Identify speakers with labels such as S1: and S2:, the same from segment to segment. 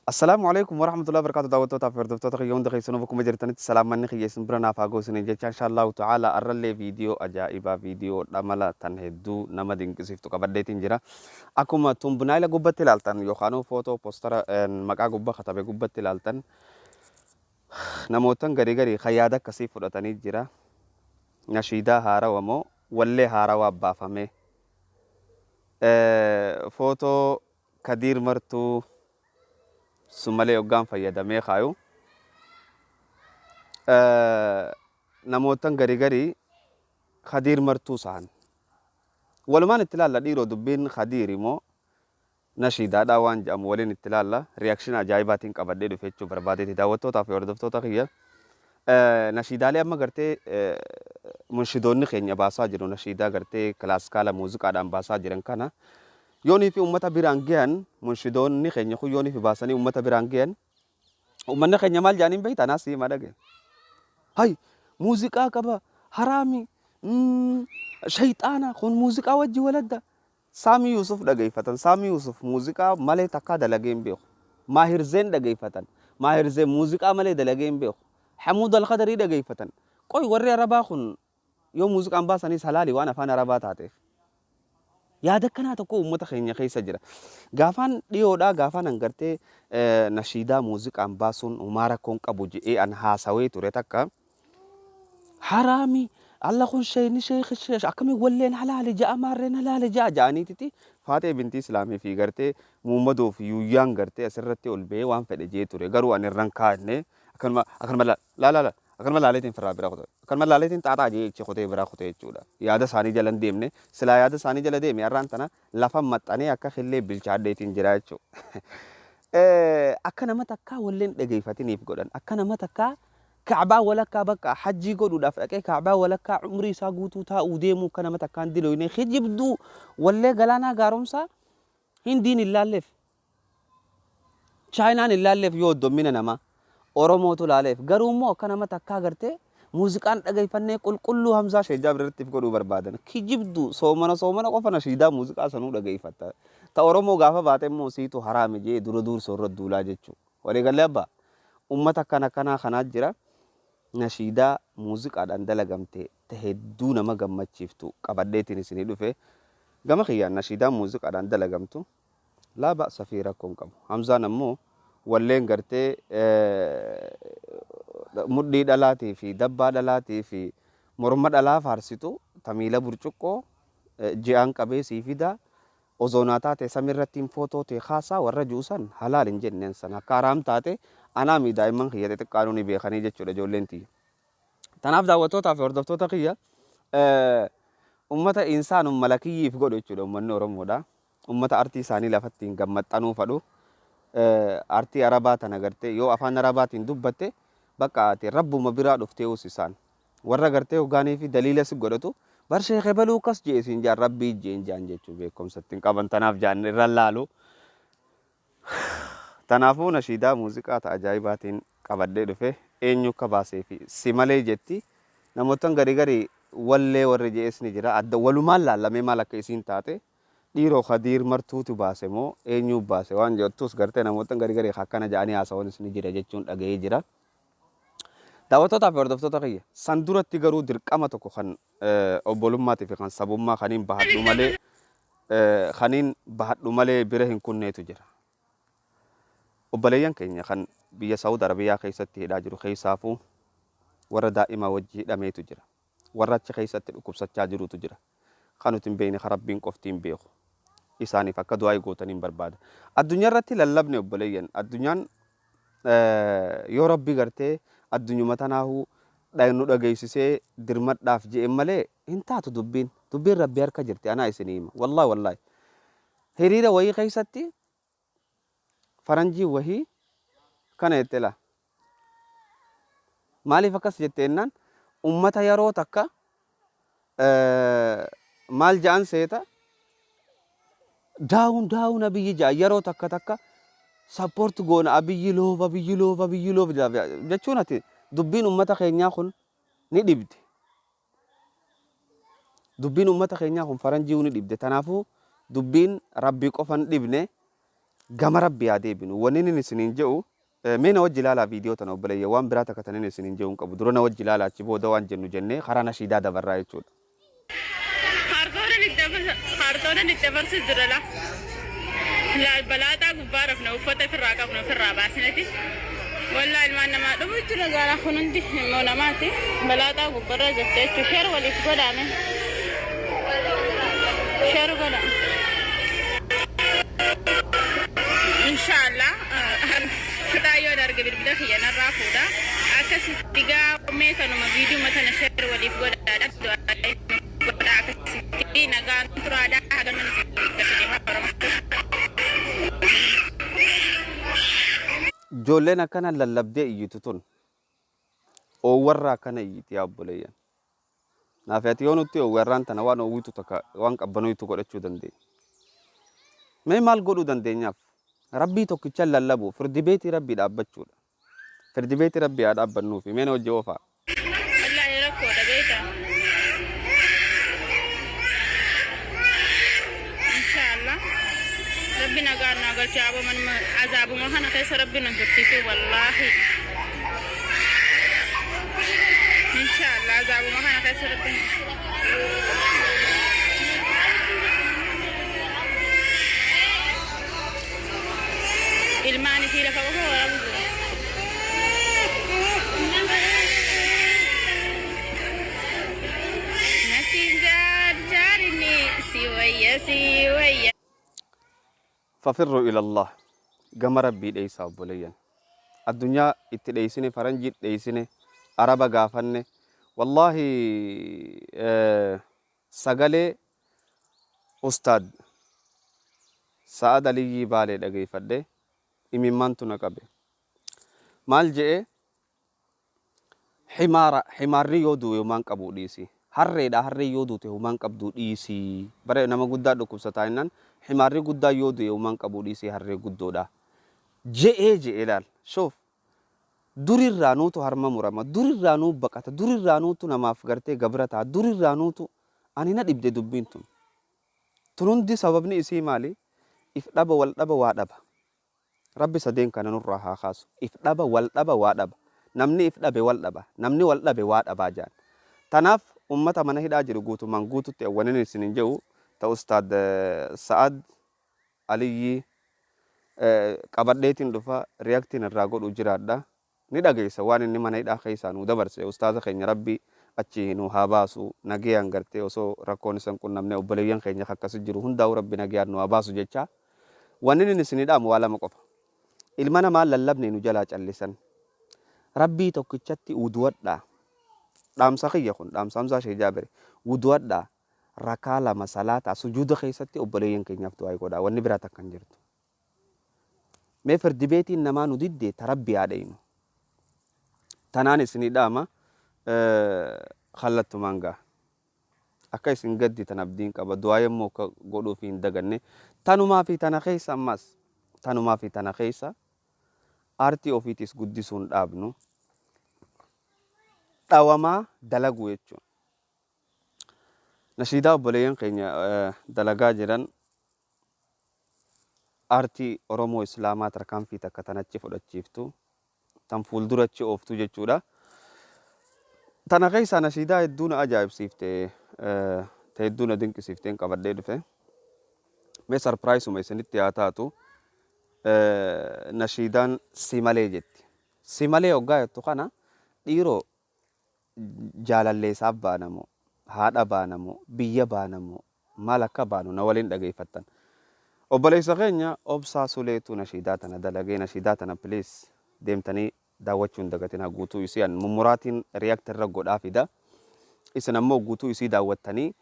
S1: Assalaamu alaikum warahmatullahi wabarakatuh. Daawwattootaa fi hordoftoota kiyya hunda keessanuu bakkuma jirtanitti salaamanni kiyya isin bira naaf haa ga'u isiniin jecha, inshaallahu ta'ala arrallee viidiyoo ajaa'ibaa, viidiyoo dhamala tan hedduu nama dinqisiiftu qabadheetiin jira. Akkuma thumbnail gubbatti ilaaltan yookaan footoo poostara maqaa gubba katabe gubbatti ilaaltan, namootan gari gari kan yaada akkasii fudhatanii jira. Nashiidaa haarawa moo wallee haarawaa baafame, footoo Kadiir Martuu sumalee hoggaan fayyadamee kaayu, namootan gari gari Kadiir Martuu sahan. Walumaan itti ilaalla dhiiroo, dubbiin Kadiiri moo nashiidaadhaa waan jedhamu waliin itti ilaalla. Reaction ajaa'ibaatiin qabadhee dhufe jechuu barbaadeeti, daawwattootaa fi hordoftoota kiyya. Nashiidaalee amma gartee munshidoonni keenya baasaa jiru, nashiidaa gartee kilaaskaala muuziqaadhaan baasaa jiran kana yoonii fi uummata biraan gahan, munshidoonni keenya kun yoonii fi baasanii uummata biraan gahan, uummanni keenya maal jedhaniin beektaa? Naas hima dhage. Hay, muuziqaa qaba, haraami, shayxaana kun muuziqaa wajji waladda. Saamii Yuusuf dhageeffatan. Saamii Yuusuf muuziqaa malee takkaa dalagee hin beeku. Maahir Zeen dhageeffatan. Maahir Zeen muuziqaa malee dalagee hin beeku. Hamuud Alkadarii dhageeffatan. Qoy, warri Arabaa kun yoo muuziqaan baasanis halaali waan afaan Arabaa taateef? Yaada akkanaa tokko uummata keenya keessa jira. Gaafaan dhiyoodhaa gaafaan an gartee nashiidaa muuziqaan baasuun homaa rakkoon qabu je'ee an haasawee ture takka. Haraami alla kun sheeyni sheekhi sheekh akkamiin walleen halaali ja'a, maarreen halaali ja'a ja'aniititi Faaxee binti Islaamii fi gartee Muhammadoo fi Yuuyyaan gartee asirratti ol ba'ee waan fedhe jee ture. Garuu ani irran kaa'anne, akkanuma akkanuma laa laa laa akkanuma laaleetiin firraa bira kute, akkanuma laaleetiin xaaxaa jee ichi kutee biraa kute jechuudha. Yaada isaanii jala hin deemne. Silaa yaada isaanii jala deeme har'aan tana lafa maxxanee akka killee bilchaadheetiin jira jechuudha. Akka nama takkaa walleen dhageeffatiniif godhan, akka nama takkaa Ka'baa walakkaa bakka hajjii godhuudhaaf dhaqee Ka'baa walakkaa umrii isaa guutuu taa'uu deemuu akka nama takkaan diloyne. Kijibduu, wallee Galaanaa Gaaromsaa Hindiin hin laalleef, Chaayinaan hin laalleef, yoo hoddommina namaa Oromootu laaleef. Garuu immoo akka nama takkaa gartee muuziqaan dhageeffannee qulqulluu Hamzaa Sheek Jaabir irratti godhuu barbaadan. Kijibduu, soomana soomana qofa nashiidaa muuziqaa sanuu dhageeffatta. Ta Oromoo gaafa baate immoo siitu haraami jee dura duursoo irra duulaa jechuudha. Waliigallee abbaa? Ummata akkana akkanaa kanaa jira. Nashiidaa muuziqaadhaan dalagamte ta hedduu nama gammachiiftu qabadheetiin isinii dhufe. Gama kiyyaan nashiidaan muuziqaadhaan dalagamtu laa ba'sa fi rakkoo hin qabu. Hamzaan ammoo walleen gartee mudhii dhalaatii fi dabbaa dhalaatii fi morma dhalaa faarsitu, ta miila burcuqqoo ji'aan qabee sii fidaa osoo naa taate samirrattiin footoo tee kaasaa warra ji'u san halaal hin jenneen, san akka haraam taate anaa mi daa'imman kiyya xixiqqaanuu ni beekanii jechuudha, ijoolleen tiyya. Tanaaf daawwattootaa fi hordoftoota kiyya, ummata insaanum malakiyyiif godhu jechuudha ummanni Oromoodha. Ummata artii isaanii lafatti hin gammaxxanuu fadhu. Artii Arabaa tana gartee yoo afaan Arabaatiin dubbatte bakka ati rabbuma biraa dhufteewus isaan. Warra gartee hoggaanii fi daliila si godhatu bar, sheekhe baluu akkas jee siin jaan, rabbii jeen jaan jechuu beekumsa ittiin qaban, tanaaf jaan irra laalu. Tanaafuu nashiidaa muuziqaa ta ajaa'ibaatiin qabadhee dhufe. Eenyu akka baasee fi si malee jetti. Namootan gari gari wallee warri je'es ni jira. Adda walumaan laallamee maal akka isiin taate, dhiiroo Kadiir Martuutu baase moo eenyuu baase waan jettus gartee namootan gari gari akkana ja'anii haasawanis ni jira jechuun dhaga'ee jira. Daawwattootaa fi hordoftoota kiyya, san duratti garuu dirqama tokko kan obbolummaatii fi kan sabummaa kaniin bahadhu malee bira hin kunneetu jira. Obboleeyyan keenya kan biyya Saawud Arabiyaa keessatti hidhaa jiru, keessaafuu warra daa'ima wajji hidhameetu jira. Warra achi keessatti dhukkubsachaa jirutu jira. Kan nuti hin beekne, kan Rabbiin qofti hin beeku. Isaaniif akka du'aa gootaniin barbaada. Addunyaa irratti lallabne obboleeyyan, addunyaan yoo Rabbi gartee addunyuma tanaahuu nu dhageessisee dirmadhaaf je'en malee hin taatu dubbiin. Dubbiin Rabbi harka jirti, anaa isinii hima. Wallaahi wallaahi. Hiriira wayii keessatti faranjii wahii kana jette laa. Maaliif akkas jette jennaan, ummata yeroo takka maal ja'an seeta, "Down down Abiyyi" ja'an, yeroo takka takka support goona, "Abiyyi love, Abiyyi love, Abiyyi love" jechuun ati dubbiin ummata keenyaa kun ni dhibde. Dubbiin ummata keenyaa kun faranjii ni dhibde. Tanaafuu dubbiin Rabbii qofa hin dhibne. Gama Rabbii haa deebinu. Wanni inni isiniin je'u, mee na wajji ilaalaa viidiyoo tana obboleeyyan, waan biraa takka tan inni isiniin je'u hin qabu. Dura na wajji ilaalaa, achi booda waan jennu jennee karaa nashiidaa dabarraa jechuudha.
S2: Kaartoonan itti dabarsu jira la. Laal balaaxaa gubbaa rafna, uffata ofirraa qabnu ofirraa baasneti. Wallaa ilmaan namaa dhumu jira gaara kun hundi immoo namaati. Balaaxaa gubbarra jirti jechuudha. Share waliif godhaame. Share godha. Inshaallah kutaa yoo darge bilbila kiyya narraa fuudha. Akkasitti gaa mee kanuma viidiyoo tana share waliif godhaadha. Du'aa godhaa, akkasitti nagaan turaadha. Haga mana isin Oromoo.
S1: Ijoolleen akkana lallabdee iyyitu tun oowwarraa akkana iyyiti yaa obboleeyyan. Naafi ati yoo nutti oowwe har'aan tana waan oowwitu takka waan qabbanoytu godhachuu dandeenya. Mee maal godhuu dandeenyaaf? Rabbii tokkicha lallabu, firdi beetii Rabbii dhaabbachuudha. Firdi beetii Rabbii haa dhaabbannuufi, mee na wajji oofaa.
S2: Wallaahi rakkoodha beektaa. Inshaallah. Rabbi nagaan naa galche aboo, manuma azaabuma kana keessa Rabbi nu tursiisu wallaahi. Inshaallah azaabuma kana keessa Rabbi nu. Ilmaan isii lafa qofa waraabu jira. Natti jaarjaarinni si wayya, si wayya.
S1: Fafirru ilallah, gama Rabbii dheeysaa obboleeyyan. Addunyaa itti dheeysine, faranjii dheeysine, araba gaafanne, wallaahi sagalee ustaad Sa'ad Aliyyii Baalee dhageeyfadhe imimmaantu na qabe. Maal je'e? Himaara, himaarri yoo du'e humaan qabuu dhiisi. Harreedha, harreen yoo duute humaan qabduu dhiisi. Bare nama guddaa dhukkubsataa jennaan, himaarri guddaa yoo du'e humaan qabuu dhiisi harree guddoodha. Je'ee je'e laal. Shoof. Durirraa nuutu harma murama. Durirraa nuu baqata. Durirraa nuutu namaaf gartee gabra ta'a. Durirraa nuutu ani na dhibde dubbiin tun. Tun hundi sababni isii maali? If dhaba, wal dhaba, waa dhaba. Rabbi sadeen kana nurraa haa kaasu. If dhaba, wal dhaba, waa dhaba. Namni if dhabe wal dhaba. Namni wal dhabe waa dhabaa jaan. Tanaaf ummata mana hidhaa jiru guutumaan guututti awwanin isinin je'u ta ustaad Sa'ad Aliyyii qabadheetiin dhufa, reactiin irraa godhu jiraadha. Ni dhageessa waan inni mana hidhaa keessaa nuu dabarse. Ustaaza keenya Rabbi achii nuu haa baasu nagayaan, gartee osoo rakkoon isa hin qunnamne. Obboleeyyan keenya ka akkasi jiru hundaa'uu Rabbi nagayaan nu haa baasu jecha. Wanni inni isinii dhaamu waa lama qofa. Ilma namaa lallabne nu jalaa callisan. Rabbii tokkichatti wudu'adhaa. Dhaamsa kiyya kun dhaamsa Hamzaa Sheekh Jaabiri. Wudu'adhaa, rakaa lama salaataa, sujuuda keessatti obboleeyyan keenyaaf du'aayi godhaa. Wanni biraa takka hin jirtu. Mee firdi beetiin namaa nu didde, ta Rabbi haa dheynu. Tanaan isinii dhaama kallattumaan gaa. Akka isin gadditan abdiin qaba. Du'aa yommuu akka godhuufii hin daganne. Tanumaa fi tana keessa, ammas tanumaa fi tana keessa aartii ofiitis guddisuun dhaabnu. Dhawamaa dalaguu jechuun. Nashiidaa obboleeyyan keenya dalagaa jiran, aartii Oromoo Islaamaa tarkaanfii takka tan achi fudhachiiftu, tan fuuldura achi ooftu jechuudha. Tana keessaa nashiidaa hedduu na ajaa'ibsiifte, ta hedduu na dinqisiifteen qabadhee dhufe. Mee sarpiraayisuma isinitti haa taatu, nashiidaan si malee jetti. Si malee hoggaa jettu kana, dhiiroo, jaalalleessaaf baanamoo, haadha baanamoo, biyya baanamoo, maal akka baanu na waliin dhageeffattan. Obboleessa keenya Obsaa Suleetu nashiidaa tana dalagee. Nashiidaa tana please deemtanii daawwachuu hin dagatinaa. Guutuu isii an mummuraatiin react irra godhaa fida. Isin ammoo guutuu isii daawwattanii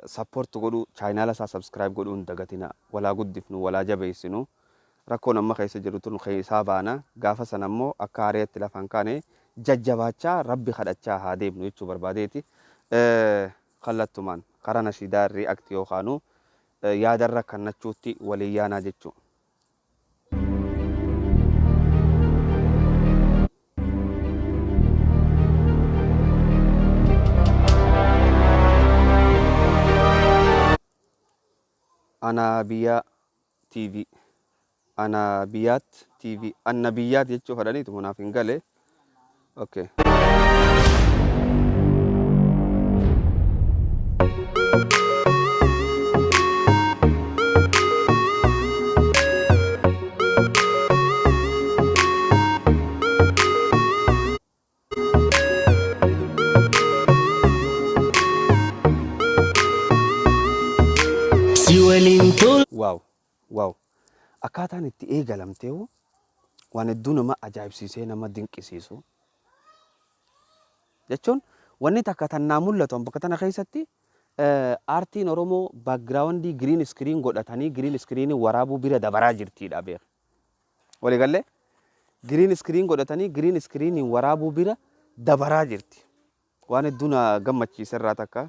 S1: support godhuu, chaayinaala isaa subscribe godhuu hin dagatinaa. Walaa guddifnu, walaa jabeessinu. Rakkoon amma keessa jiru tun keessaa baana. Gaafa sana ammoo akka haariyatti lafaan kaane jajjabaachaa Rabbi kadhachaa haa deemnu jechuu barbaadeeti. Kallattumaan karaa nashiidaa react yookaanu yaadarra kannachuutti waliin yaanaa jechuu. Anaa Biyya TV. Anabiyaat TV, Annabiyaat jechuu fedhaniitu munaaf hin gale. Okay.
S3: Si waliin tolu.
S1: Wow wow akkaataan itti eegalamteehu waan hedduu nama ajaa'ibsiisee nama dinqisiisu jechuun wanni takka tan naa mul'atu an bakka tana keessatti aartiin Oromoo background green screen godhatanii green screen waraabuu bira dabaraa jirtiidha beeka. Walii gallee green screen godhatanii green screen waraabuu bira dabaraa jirti. Waan hedduu na gammachiise irraa takka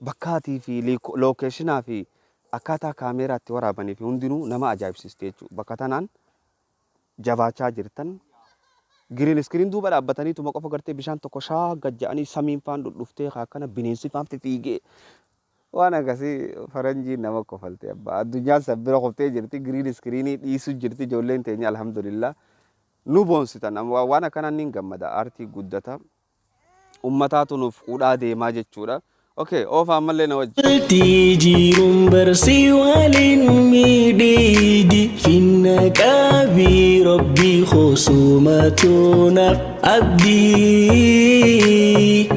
S1: bakkaatii fi lookeeshinaa fi akkaataa kaameeraa itti waraabanii fi hundinuu nama ajaa'ibsiiste jechuudha. Bakka tanaan jabaachaa jirtan green screen duuba dhaabbataniituma qofa gartee bishaan tokko shaa gad ja'anii samiin faan dhudhuftee akkana bineensi faan fifiigee waan akkasii faranjiin nama kofalte abbaa. Addunyaan san bira koftee jirti, green screenii dhiisuu jirti ijoolleen teenya, alhamdulillah. Nu boonsitan, waan akkanaan niin gammada, aartii guddata. Ummataatu nuuf hudhaa deemaa jechuudha. Okay, oofa ammallee na wajji.
S3: Jiruun barsii waliin miidhiidi finna qabii rabbii khosumatuunaaf abdii.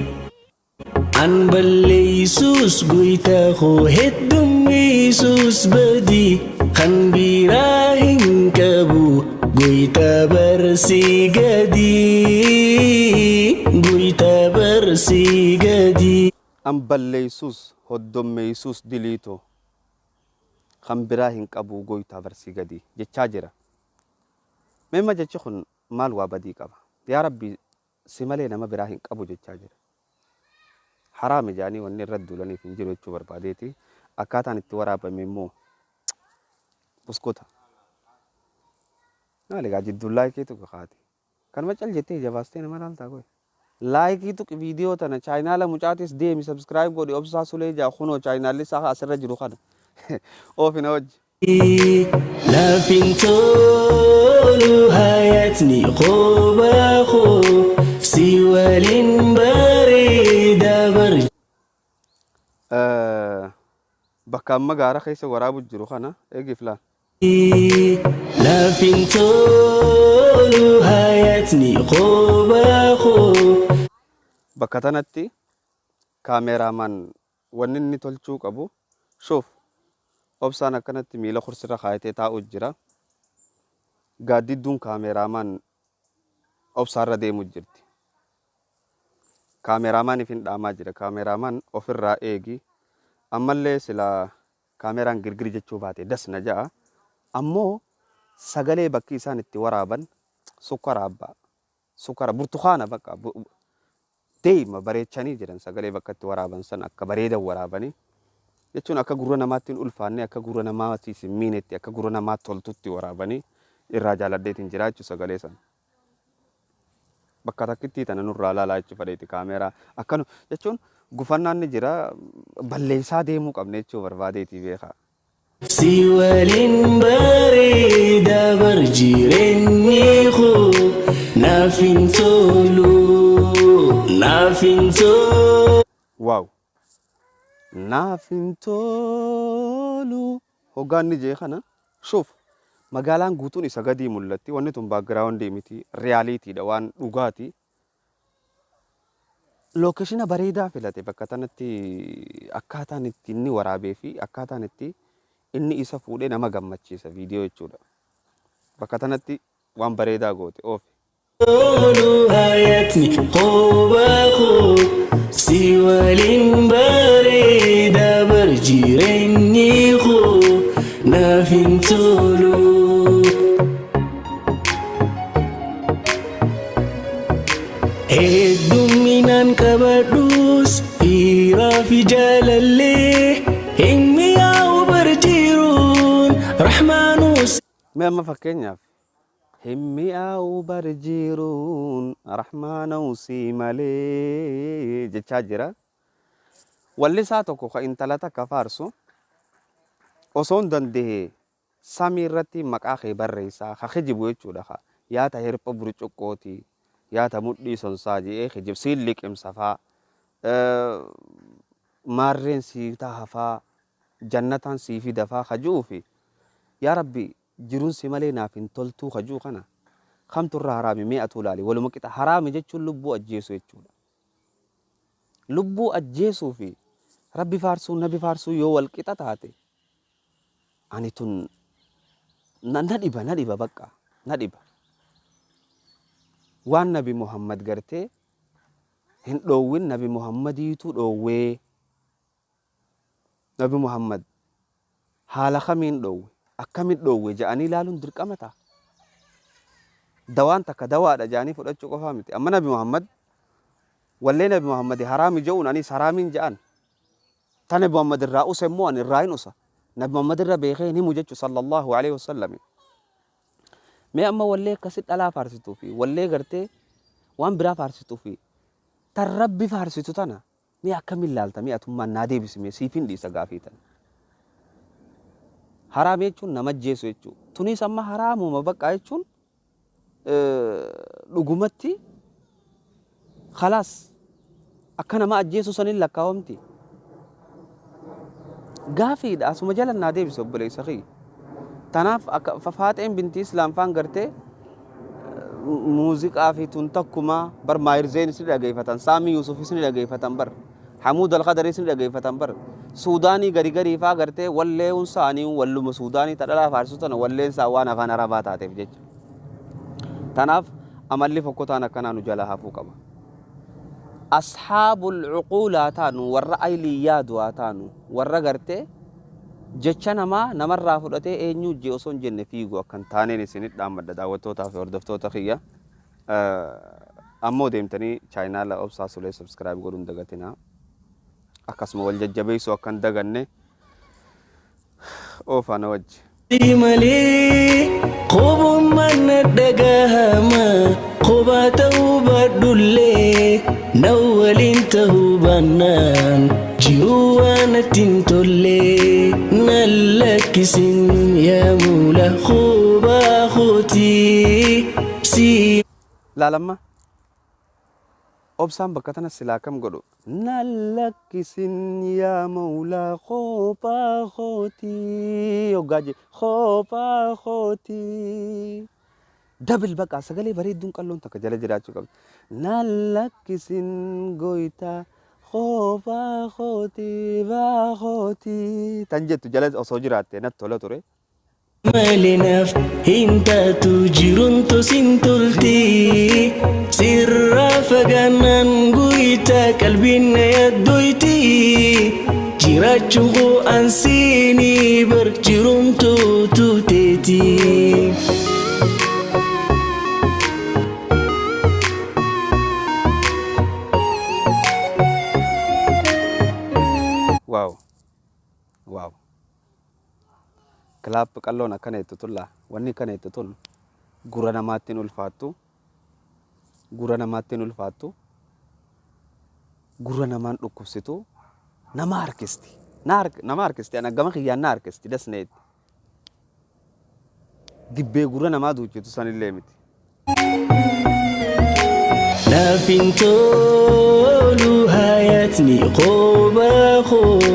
S3: An balleeysuus guyta koo heddummiisuus badii kan biraa hin qabu guyta barsii gadii guyta barsii gadii.
S1: An balleeysuus hoddommeeysuus diliitoo kan biraa hin qabu goytaa barsii gadii jechaa jira. Meemma jechi kun maal waa badii qaba? Yaa Rabbi, si malee nama biraa hin qabu jechaa jira. Haraami jedhanii wanni irra duulaniif hin jiru jechuu barbaadeeti. Akkaataan itti waraabame immoo buskuta. Maali egaa jidduun like tuqi kaati. Kanuma cal jettee ija baastee nama laaltaa goy. Like tuqi viidiyoo tana, chaayinaala mucaatis deemi subscribe godhi, Obsaa Sulee jaa, kunoo chaayinaalli isaa asirra jiru kana. Oofina wajji.
S3: Naaf hin tolu hayatni qobaa koo si waliin bareeda bar.
S1: Bakka amma gaara keessa waraabu jiru kana eegiif laal.
S3: Naaf hin tolu hayatni qobaa koo.
S1: Bakka tanatti kaameeraamaan wanni inni tolchuu qabu, shuuf, Obsaan akkanatti miila kursirra kaayatee taa'u jira. Gaaddidduun kaameeraamaan Obsaarra deemu jirti. Kaameeraamaaniif hin dhaamaa jira. Kaameeraamaan ofirraa eegi. Ammallee silaa kaameeraan girgir jechuu baate das na ja'a. Ammoo sagalee bakki isaan itti waraaban sukkara abbaa. Sukkara burtukaana bakka deema bareechanii jiran, sagalee bakka itti waraaban san akka bareedan waraabanii jechuun akka gurra namaatti hin ulfaanne, akka gurra namaatiis hin miinetti, akka gurra namaa toltutti waraabanii irraa jaaladheetiin jira jechuun sagalee sana. Bakka takkittii tana nurraa laalaa jechuu fedheeti, kaameeraa akkanu jechuun gufannaan ni jira, balleessaa deemuu qabne jechuu barbaadeeti beekaa.
S3: Si waliin bareeda bar jireenyi koo naaf hin tolu naaf hin tolu.
S1: Wow. Naaf hin tolu. Hoggaanni jee kana shuuf, magaalaan guutuun isa gadii mul'atti. Wanni tun background miti, realityidha, waan dhugaati. Location bareedaa filate bakka tanatti, akkaataan itti inni waraabee fi akkaataan itti inni isa fuudhee nama gammachiisa viidiyoo jechuudha. Bakka tanatti waan bareedaa goote oofe.
S3: Tolu hayatni qobaa koo si waliin bareeda bar jireenyi koo naaf hin tolu. Heddumminaan qabadhus dhiiraa fi jaalallee hin mi'aawu bar jiruun rahmaanus.
S1: Mee amma fakkeenyaaf hin mi'aawu bar jiruun rahmaanawsii malee jechaa jira. Wallisaa tokko ka intala takka faarsu osoon danda'e. Samii irratti maqaa kee barreessaa ka kijibu jechuudha ka yaa ta hirpha burcuqqooti yaa ta mudhii sonsaa je'ee kijib siin liqimsa faa maarreen sii taha faa jannataan sii fida faa ka ju'uu fi yaa rabbi jiruun si malee naaf hin toltuu ka ju'u kana kamtu irra haraami mee atuu laali waluma qixa haraami jechuun lubbuu ajjeesu jechuudha. Lubbuu ajjeesuu fi rabbi faarsuu nabi faarsuu yoo wal qixa taate ani tun na dhiba na dhiba baqqa na dhiba. Waan nabi Muhammad gartee hin dhoowwin nabi Muhammadiitu dhoowwee. Nabi Muhammad haala kamiin dhoowwe akkamin dhoowwe ja'anii ilaaluun dirqama ta'a. Dawaan takka dawaadha ja'anii fudhachuu qofaa miti. Amma nabi Muhammad wallee nabi Muhammad haraami je'uun anis haraamiin ja'an. Ta nabi Muhammad irraa use immoo ani irraa hin usa. Nabi Muhammad irra beekee hin himu jechu sallallahu alaihi wasallam. Mee amma wallee akkasi dhalaa faarsituu fi wallee gartee waan biraa faarsituu fi tan rabbi faarsitu tana mee akkamiin laalta mee atummaan naa deebisi mee siifin dhiisa gaafii tana. Haraam jechuun nama ajjeesu jechuudha. Tunis amma haraamuma baqqaa jechuun dhugumatti khalaas akka nama ajjeesu saniin lakkaawamti. Gaafiidha asuma jala naa deebise obboleessa kiyya. Tanaaf akka Faaxeen binti Islaam faan gartee muuziqaa fi tun takkuma bar Maahir Zeenis ni dhageeffatan, Saamii Yuusufis ni dhageeffatan bar, Hamuud Alqadaris ni dhageeffatan bar. Suudaanii gari garii faa gartee walleewun isaanii walluma Suudaanii ta dhalaa faarsitu tana walleen isaa waan afaan Arabaa taateef jecha. Tanaaf amalli fokkotaan akkanaa nu jalaa hafuu qaba. Ashaabul uquul haa taanu, warra aylii yaadu haa taanu, warra gartee jecha namaa namarraa fudhatee eenyu jee osoo hin jenne fiigu akkan taaneen isinit dhaammadha daawwattootaa fi hordoftoota kiyya. Ammoo deemtanii chaayinaala Obsaa Sulee subscribe godhuun dagatinaa. Akkasuma wal jajjabeessuu akkan daganne oofaa na wajji.
S3: Malee qobummaan na dhagahama qobaa ta'uu baadhullee na waliin ta'uu baannaan jiruu waan natti hin tolle na lakkisin yaa muula qobaa kootii si.
S1: Laalamma Obsaan bakka tana silaa kam godhu na lakkisin yaa mawlaa kophaa kootii hoggaa je kophaa kootii dabil baqa sagalee bareedduun qalloon takka jala jiraachuu qabdi. Na lakkisin goytaa kophaa kootii baa kootii tan jettu jala osoo jiraatte natti tola ture.
S3: Malee naaf hin taatu jiruun tosin tolti sirraa fagaannaan guytaa qalbiin na yaaddoyti jiraachuun koo ansiinii bar jiruun tootu teeti.
S1: Waaw waaw kilaap qalloon akkana jettu tun laa wanni akkana jettu tun gurra namaatti hin ulfaattu gurra namaatti hin ulfaattu gurra namaan dhukkubsitu nama harkisti nama harkisti ana gama kiyyaan na harkisti dasneetti dibbee gurra namaa duuchitu sanillee miti.
S3: Naaf hin tolu hayatni qobaa koo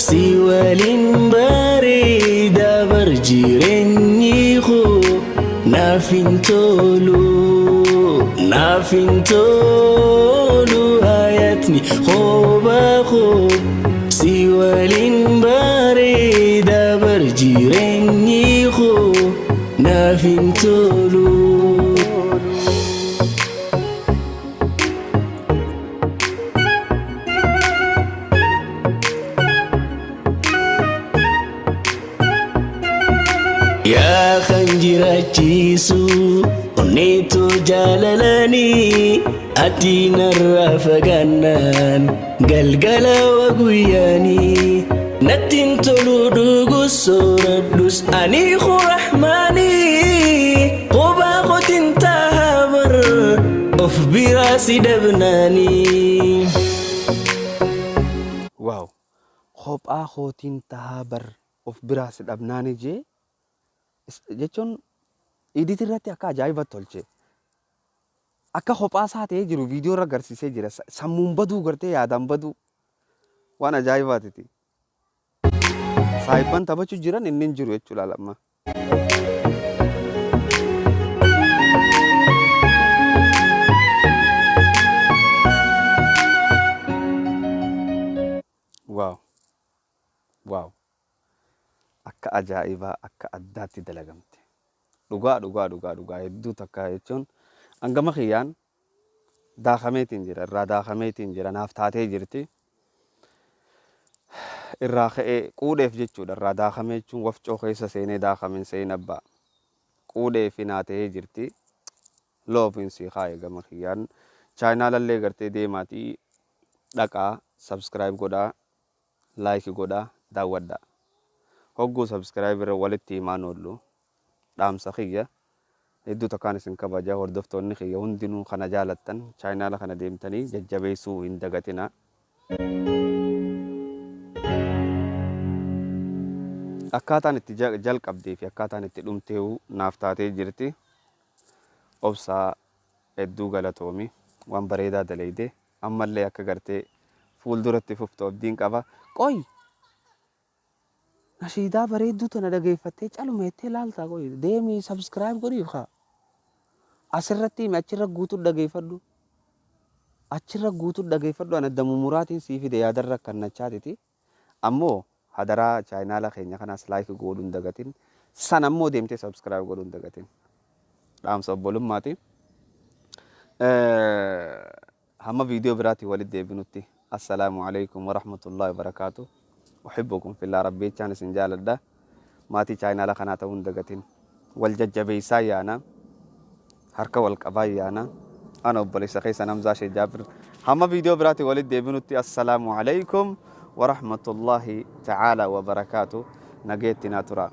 S3: si waliin bareeda bar jireenyi koo naaf hin tolu naaf hin tolu hayatni qobaa koo si waliin bareeda bar jireenyi koo naaf hin tolu. Yaa kan jiraachisu onneetu jaalalanii ati narraa fagaannaan galgala guyyaanii natti hin tolu dhugus sooradhus ani rahmaanii qobaa qotin tahaa of biraa si dhabnaanii.
S1: Waaw kophaa kootiin tahaa bar of biraa si dhabnaani jee. Jechuun edit irratti akka ajaa'ibatti tolche. Akka kophaa isaa ta'ee jiru viidiyoo irra agarsiisee jira. Sammuun baduu gartee yaadaan baduu waan ajaa'ibaatiti. Saayibban taphachuu jiran inni hin jiru jechuudha lamma. Waaw! Waaw! Akka ajaa'ibaa akka addaatti dalagamte. Dhugaa dhugaa dhugaa dhugaa hedduu takka jechuun hangama kiyyaan daakameetiin jira, irraa daakameetiin jira, naaf taatee jirti. Irraa ka'ee quudheef jechuudha. Irraa daakamee jechuun wafcoo keessa seenee daakamen seen abbaa. Quudheefi naa ta'ee jirti. Loofiin sii kaa'e gama kiyyaan. Chaayinaalallee gartee deemaatii dhaqaa, subscribe godhaa, like godhaa, daawwadhaa. Hogguu subscribe irra walitti himaan oollu. Dhaamsa kiyya. Hedduu takkaan isin kabaja, hordoftoonni kiyya hundinuu kana jaalattan chaayinaala kana deemtanii jajjabeessuu hin dagatina. Akkaataan itti jalqabdee fi akkaataan itti dhumteewu naaf taatee jirti. Obsaa hedduu galatoomi, waan bareedaa daleyde, ammallee akka gartee fuulduratti fuftu abdiin qaba. Qoy nashiidaa bareedduu tana dhageeffattee caluma jettee laaltaa? Qoy deemii subscribe godhiif kaa. Asirratti himi, achirra guutuu dhageeffadhu. Achirra guutuu dhageeffadhu, ana damumuraatiin sii fide yaadarra kannachaatiti. Ammoo hadaraa chaayinaala keenya kanaas like godhuu hin dagatin. San ammoo deemtee subscribe godhuu hin dagatin. Dhaamsa obbolummaati. Hamma viidiyoo biraatiin walitti deebinutti, assalaamu alaikum warahmatullahi wabarakaatu. Uhibbukum fillah, rabbi jechaan isin jaaladha. Maatii chaayinaala kanaa ta'uu hin dagatin. Wal jajjabeessaa yaana. Harka wal qabaa yaana. Ana obboleessa keessan Hamzaa Sheekh Jaabir. Hamma viidiyoo biraatiin walitti deebinutti, assalaamu alaikum warahmatullahi ta'ala wabarakaatu. Nageetti naa tura.